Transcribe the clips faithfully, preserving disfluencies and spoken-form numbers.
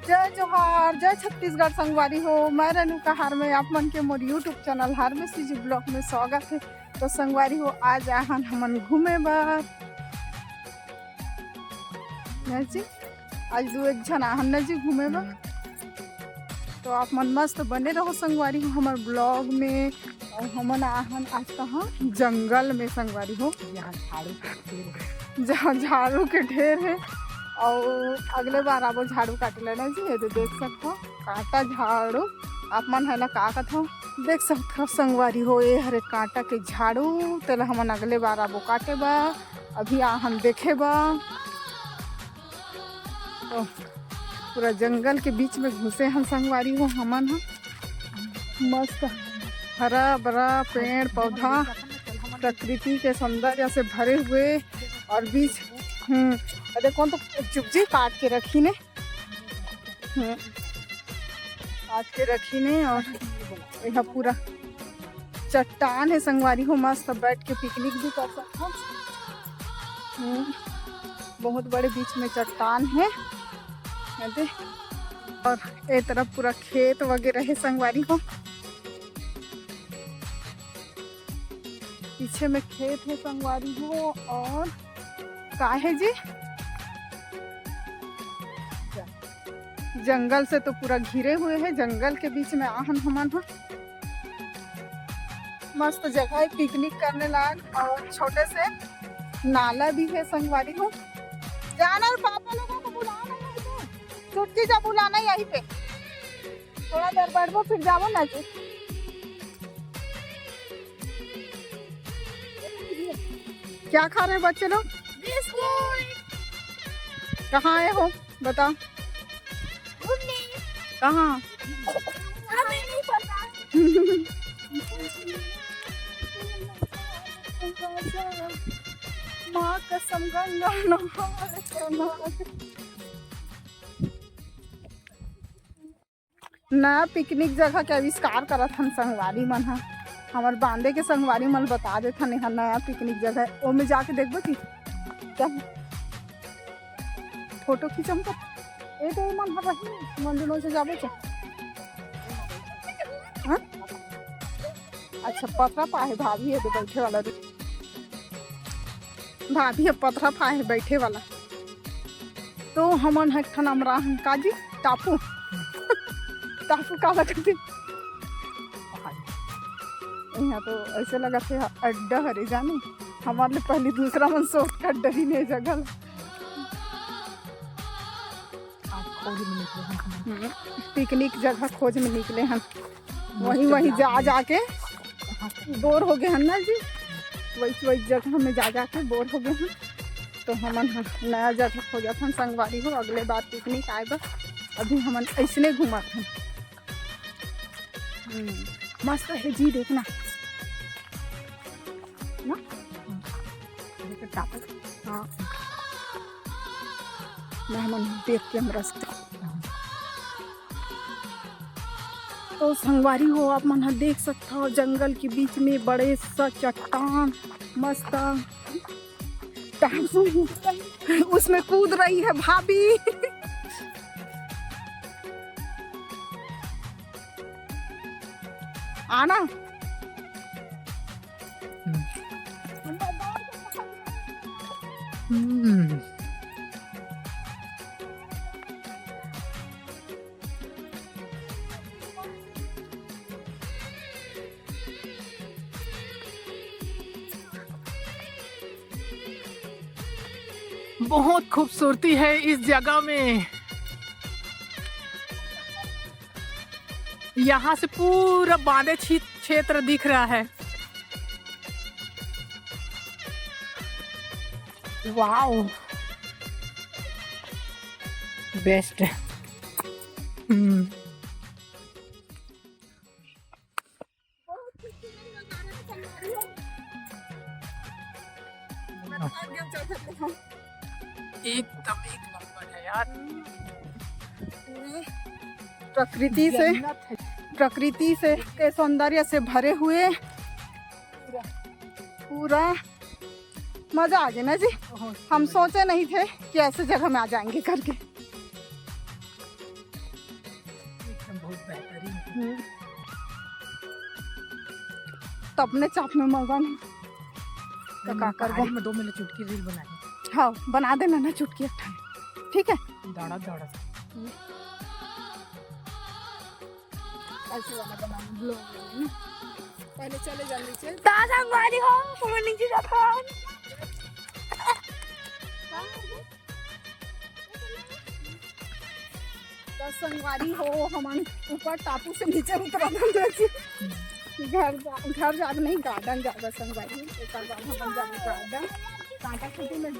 जय जोहार, जय छत्तीसगढ़ संगवारी हो। मैं रेणुका हरमे, आप मन के मोर YouTube चैनल हरमे सीजी ब्लॉग में स्वागत है। तो संगवारी हो, आज आहन हमन घूमे बर। नहीं जी, आज दू एक झन आहन न जी घूमे बर। तो आप मन मस्त बने रहो संगवारी हो हमर ब्लॉग में। और हमन आहन आज कहाँ, जंगल में संगवारी हो। यहाँ झाड़ू के ढेर है। जहाँ झाड़ू के ढेर है। और अगले बार आबो झाड़ू काटे लेना जी, ये तो देख सकथो कांटा झाड़ू। आप मन है ना का कथो, देख सकथो संगवारी हो, ये हरे कांटा के झाड़ू। तेला हमन अगले बार आबो काटे बा, अभी आहन देखे बा। तो पूरा जंगल के बीच में घुसे हन संगवारी हो हमन ह। मस्त हरा भरा पेड़ पौधा, प्रकृति के सौंदर्य से भरे हुए। और बीच हम्म अरे कौन तो चुपजी काट के रखी ने। हम्म काट के रखी ने। और यहाँ पूरा चट्टान है संगवारी हो, मस्त बैठ के पिकनिक भी कर सकथो। हम्म, बहुत बड़े बीच में चट्टान है। ये दे। और ये तरफ पूरा खेत वगैरह है संगवारी हो, पीछे में खेत है संगवारी हो। और का है जी, जंगल से तो पूरा घिरे हुए है, जंगल के बीच में आहन हमन ह। मस्त जगह है पिकनिक करने लायक, और छोटे से नाला भी है संगवारी हो। जाना और पापा लोगों को बुलाना यहीं पे, छुटकी जा बुलाना यहीं पे। थोड़ा देर बैठबो फिर जाबो ना जी। क्या खा रहे हो बच्चे लोग? बिस्कुट। कहाँ आए हो, बताओ। घूमने। कहाँ? हमें नहीं पता। माँ कसम, गंगा नहाए के बाद। नया पिकनिक जगह के आविष्कार करत हन संगवारी मन ह। हमर बांदे के संगवारी मन बता देथन, एहा नया पिकनिक जगह है, ओमे जाके देखबो जी। क्या फोटो खींचम तो? ए तो मन ह रही, मन दुनो से जाबो क्या? हाँ? अच्छा, पथरा पाहे भाभी है तो बैठे वाला। भाभी ह पथरा पाहे बैठे वाला। तो हमन ह एक ठन अमरा हन काजी टापू। टापू काला कथे? यहाँ तो ऐसे लगत हे अड्डा हरे जाने। हमारे लिए पहले दूसरा मन सोच के अड्डा ही नहीं जगह। आज खोज में निकले हन। हम्म, पिकनिक जगह खोज में निकले हन। वहीं वहीं जा जाके बोर हो गए हन ना जी, वही वही जगह में जा जाके बोर हो गए हन। तो हमन ह नया जगह खोजत हन संगवारी हो, अगले बार पिकनिक आए बर। अभी हमन ऐसने घूमत हन। हम्म, मस्त है जी, देखना ना। हाँ, मैं हमन देख के हम रस्ते। तो संगवारी हो, आप मन ह देख सकथव जंगल के बीच में बड़े सा चट्टान, मस्त टापू, उसमें कूद रही है भाभी। आना। हम्म। बहुत खूबसूरती है इस जगह में। यहाँ से पूरा बांदे छी-, क्षेत्र दिख रहा है। Wow, best. हम्म। एकदम एक नंबर है यार। प्रकृति से, जन्नत है। प्रकृति से के सौंदर्य से भरे हुए पूरा मजा आ गया ना जी। बहुत हम सोचे नहीं थे कि ऐसे जगह में आ जाएंगे करके। हम्म। त अपने चाप में मगन हे। त का करबो? गाड़ी में दो मिनट चुटकी रील बना दे। हाँ, बना देना ना चुटकी एक ठन, ठीक है? दौड़ा, दौड़ा। ऐसे वाला बनाना, vlog वाला। पहले चले जा नीचे। ताजा वाली हो, हमन नीचे जाथन। त संगवारी हो, हमन ऊपर टापू से नीचे उतरत हन। घर जा, घर जाके नहीं, garden जाबे संगवारी। ओकर बाद हमन जाबे garden। कांटा खूंटी में।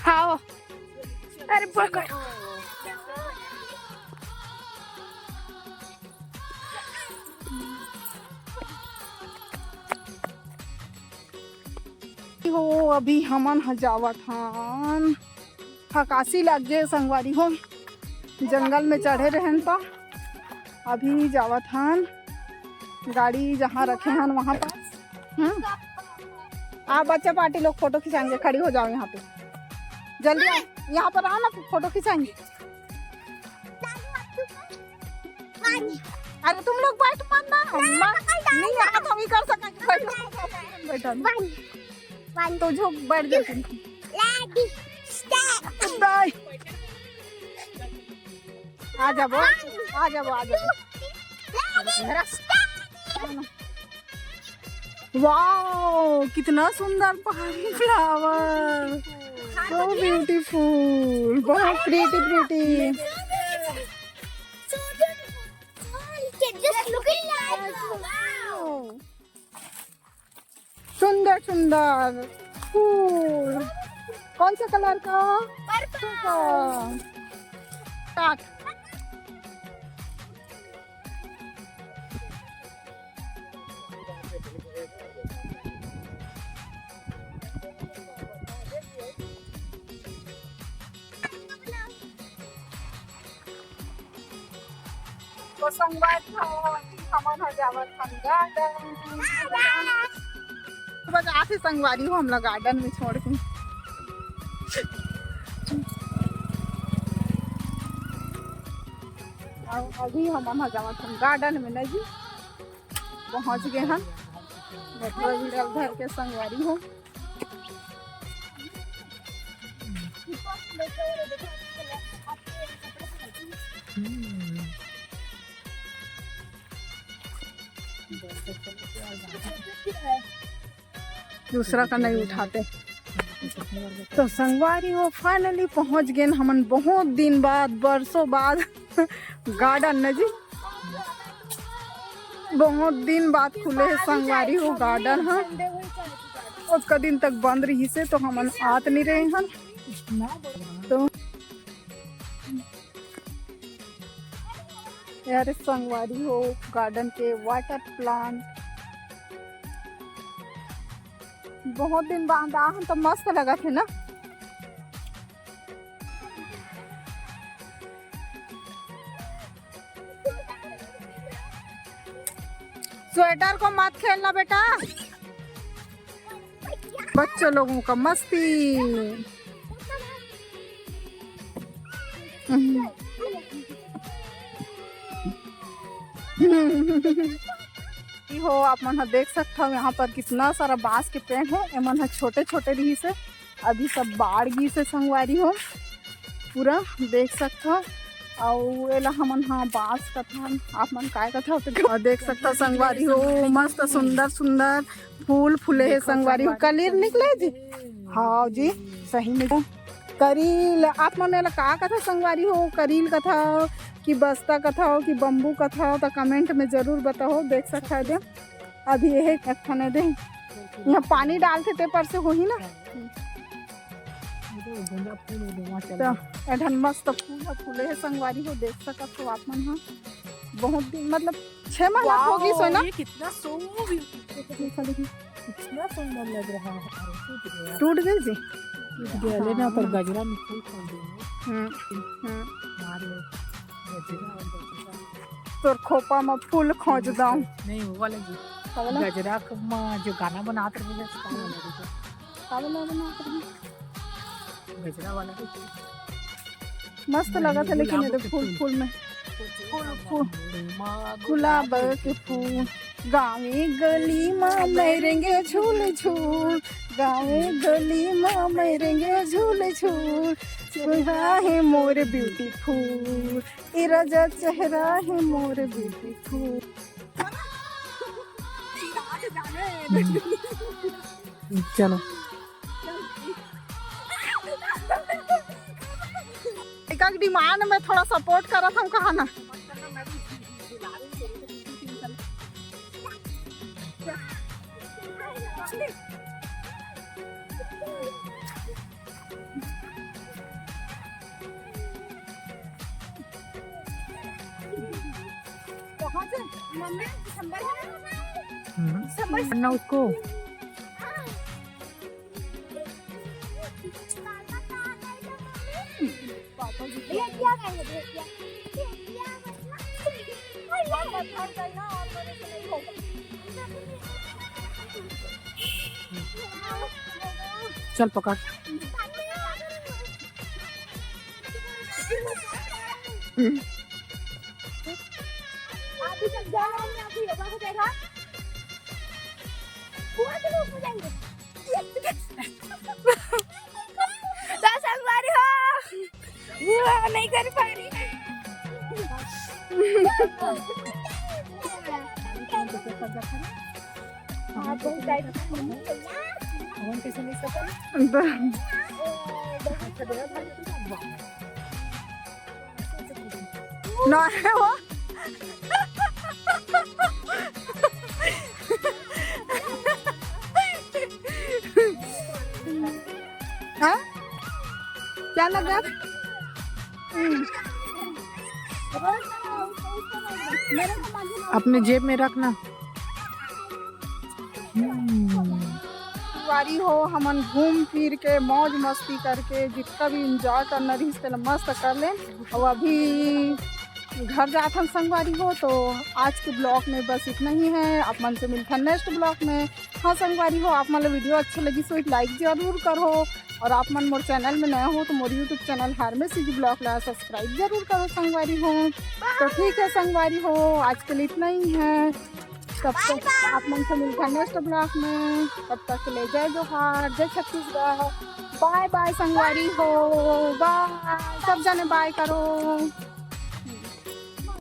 हाँ। अरे पकड़। हो, अभी हमन ह जावत हन। फकासी लग गे संगवारी हो, जंगल में चढ़े रहेन त अभी जावत हन, गाड़ी जहाँ रखे हन वहाँ पर। हम्म। आ बच्चा पार्टी लोग फोटो खिंचाएंगे, खड़ी हो जाओ यहाँ पे, जल्दी आओ, यहाँ पर आओ ना, फोटो खिंचाएंगे। अरे तुम लोग बैठ मत ना, अम्मा नहीं, यहाँ तो हम ही कर सकेंगे, बैठो, बैठो। तो जो बैठ जाओ तुम। दाई। आ जाबो, आ जाबो, आ जाबो। वाओ, कितना सुंदर पहाड़ी flower, so beautiful, बहुत pretty pretty। Just looking like, wow। सुंदर सुंदर फूल। कौन सा कलर का? पर्पल। स्टार्ट। तो संगवारी हो, हमन हो जावत हन garden। बस आथे संगवारी हो, हमला garden में छोड़ के। अभी हमन हो जावत हन garden में, नहीं जी, पहुंच गए हन। बटुआ भी धर के संगवारी हो। दूसरा का नहीं उठाते। तो संगवारी हो, finally पहुंच गए हमन, बहुत दिन बाद, बरसों बाद garden न जी। बहुत दिन बाद खुले हे संगवारी हो garden ह। ओतका दिन तक बंद रहिसे तो हमन आत नहीं रहे हन। तो यार संगवारी हो, garden के water plant बहुत दिन बाद आ हन तो मस्त लगत हे ना। स्वेटर को मत खेलना बेटा, बच्चों लोगों का मस्ती। हो, आप मन ह देख सकथव, यहाँ पर कितना सारा बांस के पेड़ हे। एमन ह छोटे छोटे रिहिस हे, अभी सब बाढ़ गिस हे संगवारी हो, पूरा देख सकथव। अउ एला हमन ह बांस कथन, आप मन काय कथव? तो देख सकथव संगवारी हो, मस्त सुंदर सुंदर फूल फूले हे संगवारी हो। कलीर निकले जी, हाँ जी, सही में करील। आप मन एला का कथव संगवारी हो? करील कथव कि बस्ता कथव कि बम्बू कथव, त comment में जरूर बताओ। देख सकथव दे, अभी यही एक ठन दे, यहाँ पानी डालथे ते पर से होही ना। तो एठन मस्त फूल ह फूले हे संगवारी हो, देख सकत हो आप मन ह। बहुत दिन, मतलब छह महीना हो गई सो ना। ये कितना so beautiful। देखो, देखो, कितना सुंदर लग रहा है। अरे, टूट गया। टूट गई जी? टूट गया, लेना पर गजरा में फूल खोल देंगे। हम्म, हम्म। मार ले। गजरा और गजरा। तोर खोपा में फूल खोज दऊं। नहीं, वो वाला जी। का वाला? गजरा क-, में जो गाना बनात रहे, उसका वाला जी। का वाला बनात रहे? गजरा वाला भी। मस्त नहीं, लगत है, लेकिन गुलाब ये के फूल, फूल। फूल में। फूल, फूल, गुलाब के फूल। गाँवे गली मा मैं रेंगे झूल झूल, गाँवे गली मा मैं रेंगे झूल झूल। चेहरा है मोर ब्यूटीफुल, ए राजा चेहरा है मोर ब्यूटीफुल। चलो, एकर डिमांड में थोड़ा सपोर्ट करत हम कहा ना। कहाँ से? मम्मी, दिसंबर है ना? हम्म। दिसंबर से ना उसको। पापा जी। भैया, क्या करेंगे? भैया, क्या? भैया, क्या करना? भैया, क्या करना? और मेरे से नहीं होगा। चल पकड़। अभी जब जा रहा हूँ, यहाँ पे योगा को देखा, पूरा दिन ऊपर जाएंगे। तो संगवारी हो, हुआ, नहीं कर पा रही। ना है वो। हाँ? क्या लगा? अपने जेब में रखना। हम्म। संगवारी हो, हमन घूम फिर के, मौज मस्ती करके, जितना भी एंजॉय करना रहिस तेला मस्त कर लेन। और अभी घर जाथन संगवारी हो। तो आज के ब्लॉग में बस इतना ही है। आप मन से मिलथन नेक्स्ट ब्लॉग में। हाँ संगवारी हो, आप मन ला वीडियो अच्छा लगिस हो, एक लाइक जरूर करो। और आप मन मोर चैनल में नया हो तो मोर यूट्यूब चैनल हारमे सीजी ब्लॉग ला सब्सक्राइब जरूर करो संगवारी हो। तो ठीक है संगवारी हो, आज के लिए इतना ही है। तब तक आप मन से मिलता है नेक्स्ट ब्लॉग में। तब तक के लिए जय जोहार, जय छत्तीसगढ़, बाय बाय संगवारी हो, बाय। सब जने बाय करो।